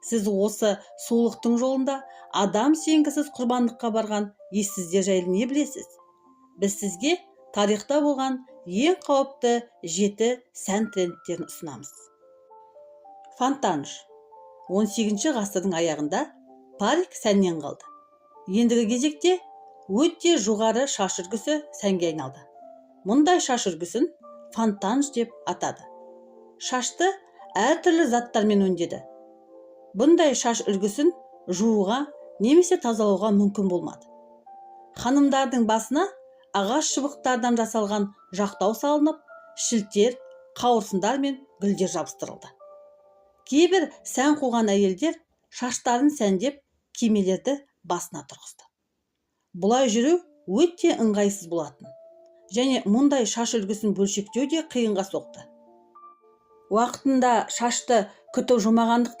Сіз осы сұлулықтың жолында адам сенгісіз құрбандыққа барған ессіздер жайлы не білесіз? Біз сізге тарихта болған ең қауіпті жеті сән трендтерін ұсынамыз. Фонтанж. 18 ғасырдың аяғында парик сәннен қалды. Ендігі кезекте өте жоғары шаш үлгісі сәнге айналды. Мұндай шаш үлгісін фонтанж деп атады. Шашты әртүрлі заттармен өңдеді. Бұндай шаш үлгісін жууға немесе тазалауға мүмкін болмады. Ханымдардың басына ағаш шыбықтардан жасалған жақтау салынып, шілтер, қауырсындар мен гүлдер жабыстырылды. Кейбір сән қуған әйелдер шаштарын сәндеп, кимелерді басына тұрғызды. Бұлай жүру өте ыңғайсыз болатын және мұндай шаш үлгісін бөлшектеу де қиынға соқты. Уақытында шашты күтіп жумағандықтан